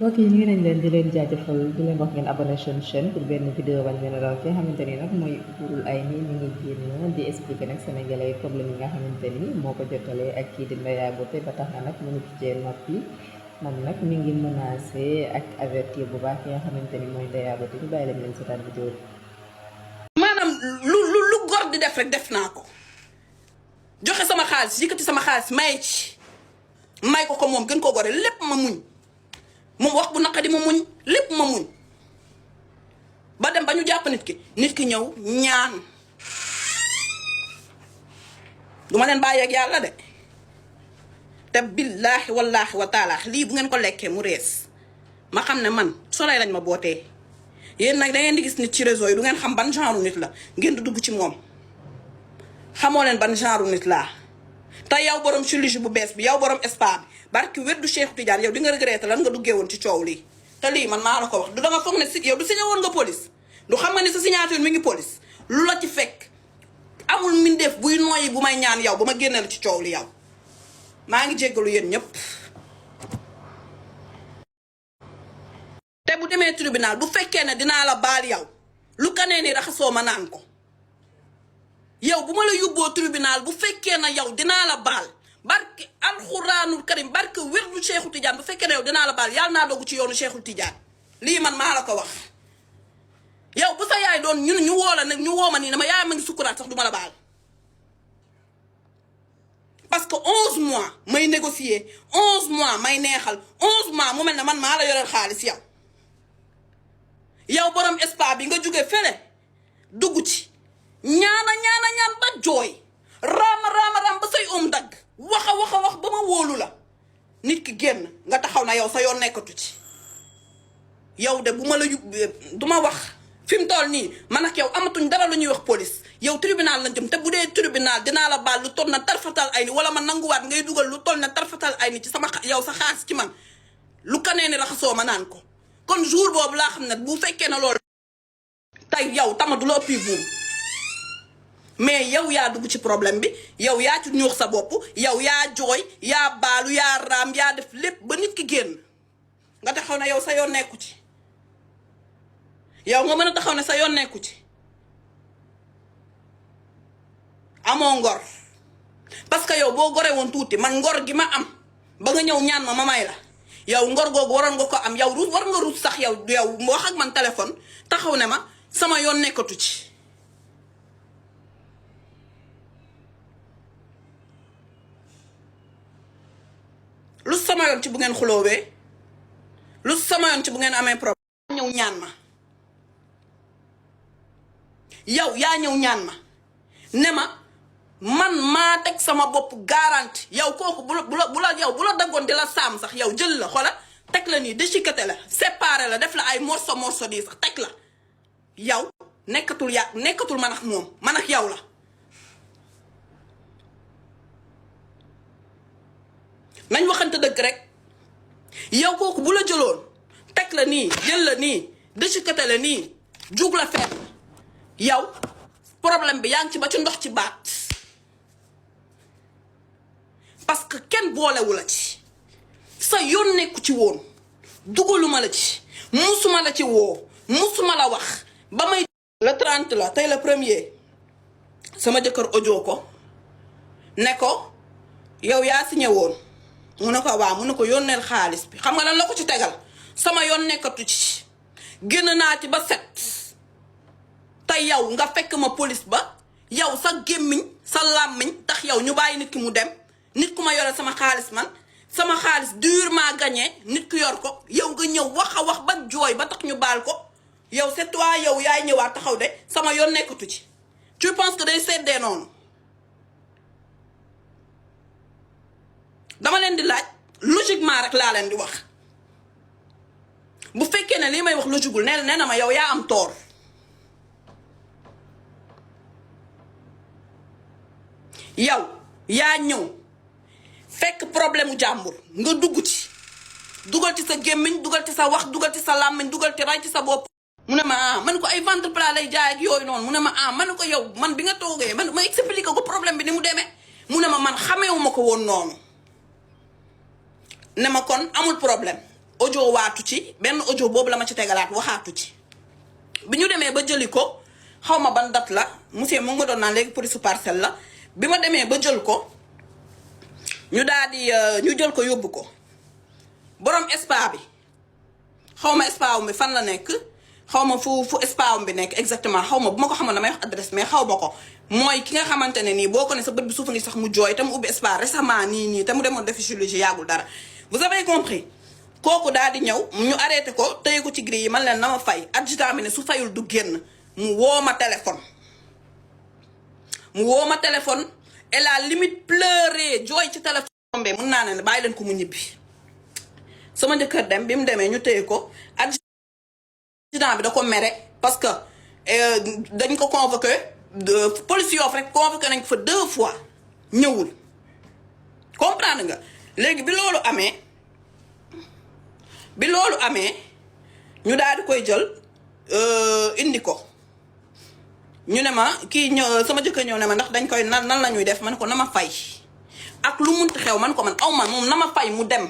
mbokk yi ñu ngi nañ leen di leen jaajëfal di leen wax ngeen abonné suñu chaîne pour benn vidéo bañ leen raw ki nga xamante ni nag mooy Houroul Aini mi ngi génn di expliquer nag sénégalais problème yi nga xamante ni moo ko jotalee ak kii di Ndeya Beauté ba tax na nag mënu ci cee noppi moom nag mi ngi menacé ak avertir bu baax ki nga xamante ni mooy Ndeya Beauté ñu bàyyi leen seetaan vidéo bi. maanaam lu góor di def rek def naa ko joxe sama xaalis yëkkati sama xaalis may ko moom gën ko gore lépp ma muñ moom wax bu naqadi ma muñ lépp ma muñ ba dem ba ñu jàpp nit ki ñëw ñaan duma leen bàyyi ak yàlla de te billaahi wallaahi wa taalaa lii bu ngeen ko lekkee mu rees ma xam ne man Soleil lañ ma bootee yéen nag da ngeen di gis nit ci réseau yi du ngeen xam ban genre nit la ngeen di dugg ci moom xamoo leen ban genre nit laa te yow borom chirurgie bu bees bi yow borom spa bi barki wér du Cheikh Tidiane yow di nga regretté lan nga duggee woon ci coow lii te lii man maa la ko wax du danga foog ne si yow du signé woon nga police du xam nga ni sa signature mi ngi police lu la ci fekk amul mbindeef buy nooyi bu may ñaan yow ba ma génne la ci coow li yow maa ngi jéggalu yéen ñëpp. te bu demee tribunal bu fekkee ne dinaa la baal yow lu kanee ni raxasoo ma naan ko yow bu ma la yóbboo tribunal bu fekkee na yow dinaa la baal barke alxuraanul karim barke wérdu Cheikhul Tidiane bu fekkee ne yow dinaa la baal yàlla naa dogg ci yoonu Cheikhul Tidiane lii man maa la ko wax. yow bu sa yaay doon ñu woo la nag ñu woo ma nii dama yaay ma ngi sukkuraat sax du ma la baal parce que 11 mois may négocier 11 mois may neexal 11 mois mu mel ne man maa la yoreel xaalis yow borom spa bi nga jóge fële dugg ci ñaan ba jooy raama ba say dagg wax ba ma wóolu la nit ki génn nga taxaw na yow sa yoon nekkatu ci yow de bu ma la du ma wax fi mu toll nii man ak yow amatuñ dara lu ñuy wax police yow tribunal la jëm te bu dee tribunal dinaa la baal lu toll na tarfatal ay ni wala ma nanguwaat ngay dugal lu toll na tarfatal ay ni ci sama yow sa xaas ci man lu kanee ni raxasoo ma naan ko kon jour boobu laa xam ne bu fekkee na loolu tey yow tama du la ëppi buum mais yow yaa dugg ci problème bi yow yaa ci ñuux sa bopp yow yaa jooy yaa baalu yaa raam yaa def lépp ba nit ki génn nga taxaw ne yow sa yoon nekku ci yow nga mën a taxaw ne sa yoon nekku ci amoo ngor parce que yow boo gore woon tuuti man ngor gi ma am ba nga ñëw ñaan ma may la yow ngor googu waroon nga ko am yow ruus war nga ruus sax yow wax ak man téléphone taxaw ne ma sama yoon nekkatu ci lu sama yoon ci bu ngeen xuloowee lu sama yoon ci bu ngeen amee problème ñëw ñaan ma yow yaa ñëw ñaan ma ne ma man maa teg sama bopp garanti yow kooku bu la daggoon di la saam sax yow jël la xoola teg la nii déchiqueté la séparé la def la ay morceau di sax teg la yow nekkatul man ak moom man ak yow la nañ waxante dëgg rek yow kooku bu la jëloon teg la nii jël la nii déchiqueté la nii jug la feet yow problème bi yaa ngi ci ba ci ndox ci baat parce que kenn boolewu la ci sa yoon nekku ci woon dugaluma la ci musuma la ci woo musuma la wax ba may le 30 la tey le 1er sama jëkkër audio ko ne ko yow yaa signé woon mu ne ko waaw mu ne ko yónneel xaalis bi xam nga lan la ko ci tegal sama yoon nekkatu ci génn naa ci ba set te yow nga fekk ma police ba yow sa gémmiñ sa làmmiñ tax yow ñu bàyyi nit ki mu dem nit ku ma yore sama xaalis man sama xaalis durement gagné nit ku yor ko yow nga ñëw wax ba jooy ba tax ñu baal ko yow c'est toi yow yaay ñëwaat taxaw de sama yoon nekkatu ci tu penses que day seddee noonu dama leen di laaj logiquement rek laa leen di wax bu fekkee ne lii may wax logiqueul nee na ma yow yaa am tort yow yaa ñëw fekk problème mu jàmbur nga dugg ci dugal ci sa gémmiñ dugal ci sa wax dugal ci sa làmmiñ dugal ci ray ci sa bopp. mu ne ma man ko ay ventre plat lay jaay ak yooyu noonu mu ne ma man ko yow man bi nga toogee man ma expliqué ko problème bi ni mu demee mu ne ma man xameewu ma ko woon noonu ne ma kon amul problème audio waatu ci benn audio boobu la ma ci tegalaat waxaatu ci. bi ñu demee ba jëli ko xaw ma ban date la monsieur mu nga doon naan léegi police parcelle la bi ma demee ba jël ko ñu daal di ñu jël ko yóbbu ko borom spa bi xaw ma spa bi fan la nekk xaw ma fu spa bi nekk exactement xaw ma bu ma ko xamoon damay wax adresse mais xaw ma ko mooy ki nga xamante ne nii boo ko ne sa bët bi suufa ngi sax mu jooy te mu ubbi spa récemment nii te mu demoon defi chirurgie yàggul dara vous avez compris. kooku daal di ñëw ñu arrêté ko téye ko ci grille yi man leen na ma fay adjudant bi ne su fayul du génn mu woo ma téléphone et la limite pleurer jooy ci téléphone bi mun naa ne bàyyi leen ko mu ñibbi sama jëkkër dem bi mu demee ñu téye ko adjudant bi da ko mere parce que dañ ko convoqué police Yoff rek convoqué nañ ko fa 2 fois ñëwul comprendre nga léegi bi loolu amee ñu daal di koy jël indi ko ñu ne ma kii ñëw sama jëkkër ñëw ne ma ndax dañ koy nan la ñuy def man ko na ma fay ak lu munti xew man ko man aw man moom na ma fay mu dem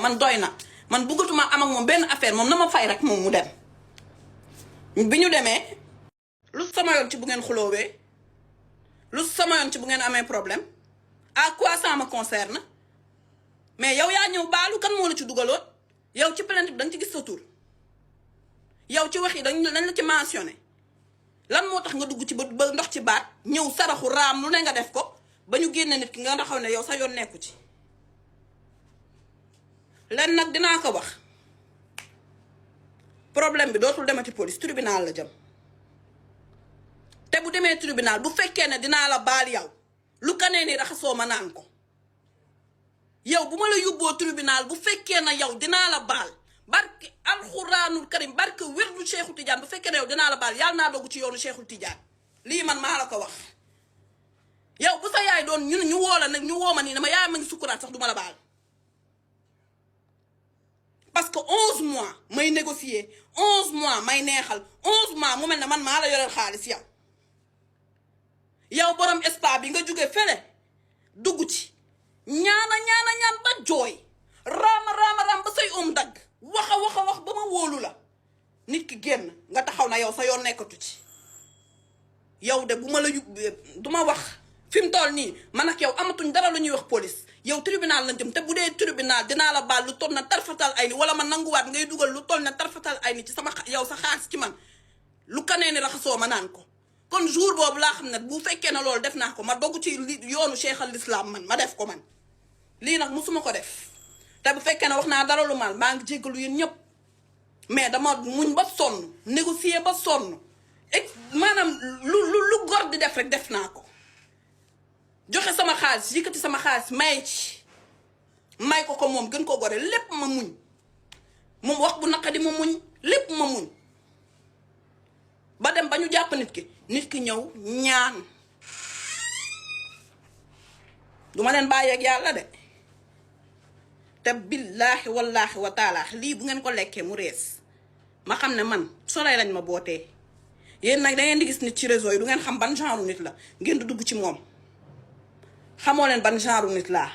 man doy na man bëggatuma am ak moom benn affaire moom na ma fay rek moom mu dem. bi ñu demee lu sama yoon ci bu ngeen xuloowee lu sama yoon ci bu ngeen amee problème à quoi ça me concerne mais yow yaa ñëw baalu kan moo la ci dugaloon. yow ci plainte bi da nga ci gis sa tur yow ci wax yi dañ la ci mentionné lan moo tax nga dugg ci ba ndox ci baat ñëw saraxu raam lu ne nga def ko ba ñu génne nit ki nga ndaxaw ne yow sa yoon nekku ci. len nag dinaa ko wax problème bi dootul demati police tribunal la jëm te bu demee tribunal bu fekkee ne dinaa la baal yow lu kanee ni raxasoo ma naan ko. yow bu ma la yóbboo tribunal bu fekkee na yow dinaa la baal barke alxuraanul karim barke wérdu Cheikhul Tidiane bu fekkee na yow dinaa la baal yàlla naa dogg ci yoonu Cheikhul Tidiane lii man maa la ko wax. yow bu sa yaay doon ñu woo la nag ñu woo ma nii dama yaay ma ngi sukkuraat sax du ma la baal parce que 11 mois may négocier 11 mois may neexal 11 mois mu mel ne man maa la yoreel xaalis yow borom spa bi nga jóge fële dugg ci. ñaan ba jooy raama ba say dagg wax ba ma wóolu la nit ki génn nga taxaw na yow sa yoon nekkatu ci yow de bu ma la du ma wax fi mu toll nii man ak yow amatuñ dara lu ñuy wax police yow tribunal la jëm te bu dee tribunal dinaa la baal lu toll na tarfatal ay ni wala ma nanguwaat ngay dugal lu toll na tarfatal ay ni ci sama yow sa xaalis ci man lu kanee ni raxasoo ma naan ko kon jour boobu laa xam ne bu fekkee na loolu def naa ko ma dogg ci yoonu Cheikh al Islam man ma def ko man. lii nag musuma ko def te bu fekkee ne wax naa dara lu mal maa ngi jéggalu yéen ñëpp mais dama muñ ba sonn négocier ba sonn maanaam lu gor di def rek def naa ko joxe sama xaalis yëkkati sama xaalis may ko moom gën ko gore lépp ma muñ moom wax bu naqadi ma muñ lépp ma muñ ba dem ba ñu jàpp nit ki ñëw ñaan duma leen bàyyeeg yàlla de te billaahi wallaahi wa taala lii bu ngeen ko lekkee mu rees ma xam ne man soleil lañ ma bootee yéen nag da ngeen di gis nit ci réseau yi du ngeen xam ban genre nit la ngeen di dugg ci moom xamoo leen ban genre nit laa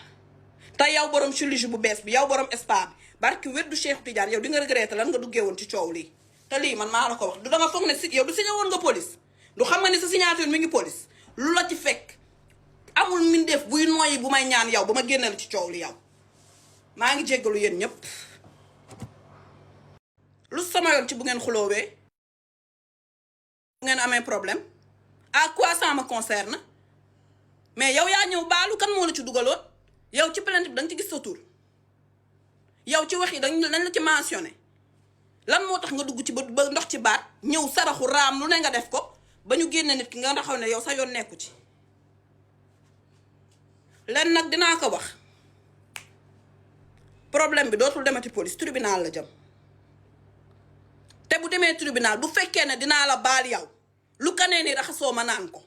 te yow borom chirurgie bu bees bi yow borom spa bi barki wér du Cheikh Tidiane yow di nga regretté lan nga duggee woon ci coow lii te lii man maa la ko wax du danga foog ne si yow du signé woon nga police du xam nga ni sa signature mi ngi police lu la ci fekk amul mindeef buy noyyi bu may ñaan yow ba ma génneel ci coow li yow maa ngi jéggalu yéen ñëpp lu sama yoon ci bu ngeen xuloowee bu ngeen amee problème à quoi ça me concerne mais yow yaa ñëw baalu kan moo la ci dugaloon yow ci plainte bi da nga ci gis sa tur yow ci wax yi dañ la ci mentionné lan moo tax nga dugg ci ba ndox ci baat ñëw saraxu raam lu ne nga def ko ba ñu génne nit ki nga taxaw ne yow sa yoon nekku ci len nag dinaa ko wax problème bi dootul demati police tribunal la jëm te bu demee tribunal bu fekkee ne dinaa la baal yow lu kanee ni raxasoo ma naan ko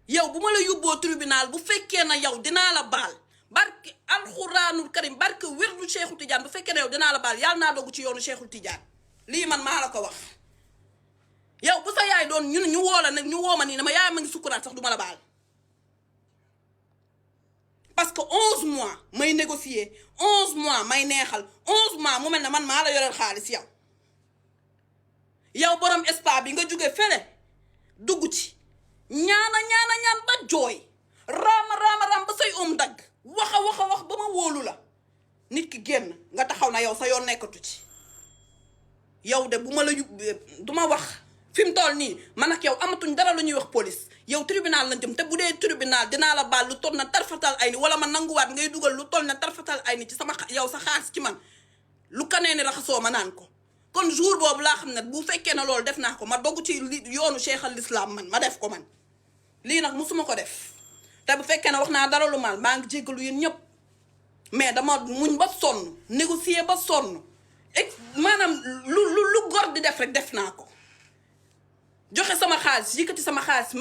yow bu ma la yóbboo tribunal bu fekkee na yow dinaa la baal barke alxuraanul karim barke wérdu Cheikhul Tidiane bu fekkee ne yow dinaa la baal yàlla naa dogg ci yoonu Cheikhul Tidiane lii man maa la ko wax yow bu sa yaay doon ñu woo la nag ñu woo ma nii dama yaay ma ngi sukkuraat sax du ma la baal parce que 11 mois may négocier 11 mois may neexal 11 mois mu mel ne man maa la yoreel xaalis yow borom spa bi nga jóge fele dugg ci ñaan ba jooy raama ba say dagg wax ba ma wóolu la nit ki génn nga taxaw na yow sa yoon nekkatu ci yow de bu ma la duma wax fi mu toll nii man ak yow amatuñ dara lu ñuy wax police yow tribunal lañ jëm te bu dee tribunal dinaa la baal lu toll na tarfatal ay ni wala ma nanguwaat ngay dugal lu toll na tarfatal ay ni ci sama yow sa xaalis ci man lu kanee ni raxasoo ma naan ko kon jour boobu laa xam ne bu fekkee ne loolu def naa ko ma dogg ci yoonu cheikh al islam man ma def ko man lii nag musuma ko def te bu fekkee ne wax naa dara lu mal maa ngi jéggalu yéen ñëpp mais dama muñ ba sonn négocier ba sonn maanaam lu gor di def rek def naa ko joxe sama xaalis yëkkati sama xaalis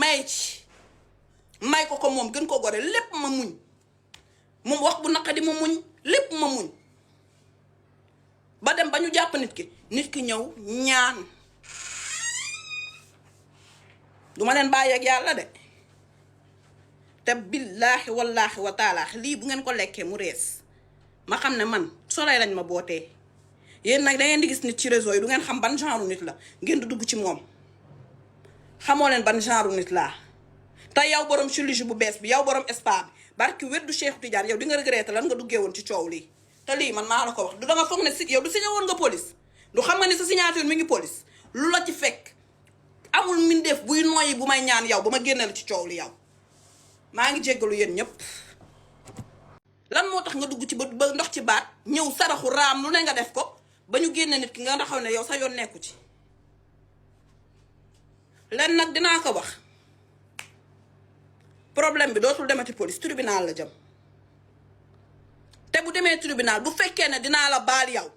may ko moom gën ko gore lépp ma muñ moom wax bu naqadi ma muñ lépp ma muñ ba dem ba ñu jàpp nit ki ñëw ñaan duma leen bàyyi ak yàlla de te billaahi wallaahi wa taalaahi lii bu ngeen ko lekkee mu rees ma xam ne man soley lañ ma bootee yéen nag da ngeen di gis nit ci réseau yi du ngeen xam ban genre nit la ngeen di dugg ci moom xamoo leen ban genre nit laa te yow borom chirurgie bu bees bi yow borom spa bi barki wér du Cheikh Tidiane yow di nga regretter lan nga duggee woon ci coow lii te lii man maa la ko wax du danga foog ne si yow du signé woon nga police du xam nga ni sa signature mi ngi police lu la ci fekk amul mbindeef buy noyyi bu may ñaan yow ba ma génneel ci coow li yow maa ngi jéggalu yéen ñëpp lan moo tax nga dugg ci ba ndox ci baat ñëw saraxu raam lu ne nga def ko ba ñu génne nit ki nga taxaw ne yow sa yoon nekku ci len nag dinaa ko wax problème bi dootul demati police tribunal la jëm te bu demee tribunal bu fekkee ne dinaa la baal yow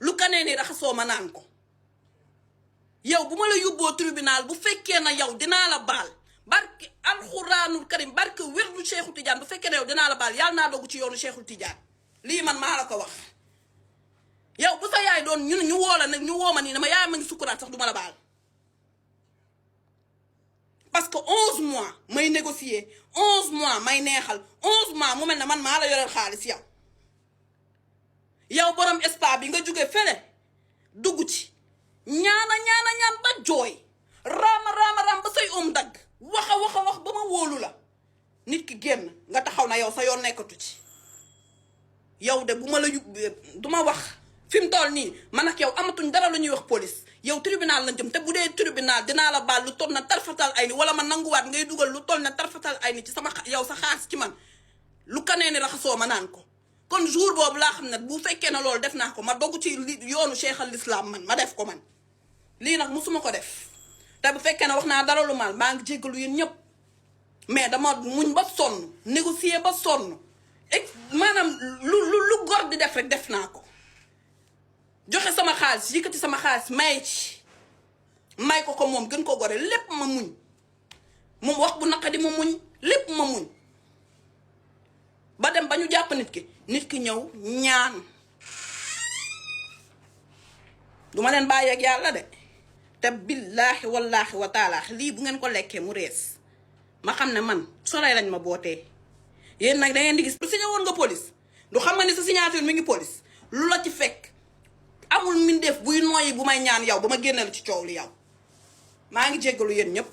lu kanee ni raxasoo ma naan ko yow bu ma la yóbboo tribunal bu fekkee na yow dinaa la baal barke alxuraanul karim barke wérdu Cheikhul Tidiane bu fekkee ne yow dinaa la baal yàlla naa dogg ci yoonu Cheikhul Tidiane lii man maa la ko wax yow bu sa yaay doon ñu woo la nag ñu woo ma nii dama yaay ma ngi sukkuraat sax du ma la baal parce que 11 mois may négocier 11 mois may neexal 11 mois mu mel ne man maa la yoreel xaalis yow borom spa bi nga jóge fele dugg ci ñaan ba jooy raama ba say dagg wax ba ma wóolu la nit ki génn nga taxaw na yow sa yoon nekkatu ci yow de bu ma la duma wax fi mu toll nii man ak yow amatuñ dara lu ñuy wax police yow tribunal lañ jëm te bu dee tribunal dinaa la baal lu toll na tarfatal ay ni wala ma nanguwaat ngay dugal lu toll na tarfatal ay ni ci sama yow sa xaalis ci man lu kanee ni raxasoo ma naan ko kon jour boobu laa xam ne bu fekkee ne loolu def naa ko ma dogg ci yoonu cheikh al islam man ma def ko man lii nag musuma ko def te bu fekkee ne wax naa dara lu mal maa ngi jéggalu yéen ñëpp mais dama muñ ba sonn négocier ba sonn maanaam lu gor di def rek def naa ko joxe sama xaalis yëkkati sama xaalis may ko moom gën ko gore lépp ma muñ moom wax bu naqadi ma muñ lépp ma muñ ba dem ba ñu jàpp nit ki ñëw ñaan duma leen bàyyi ak yàlla de te billaahi wallaahi wa taalaahi lii bu ngeen ko lekkee mu rees ma xam ne man soley lañ ma bootee yéen nag da ngeen di gis du signé woon nga police du xam nga ni sa signature mi ngi police lu la ci fekk amul mbindeef buy noyyi bu may ñaan yow ba ma génneel ci coow li yow maa ngi jéggalu yéen ñëpp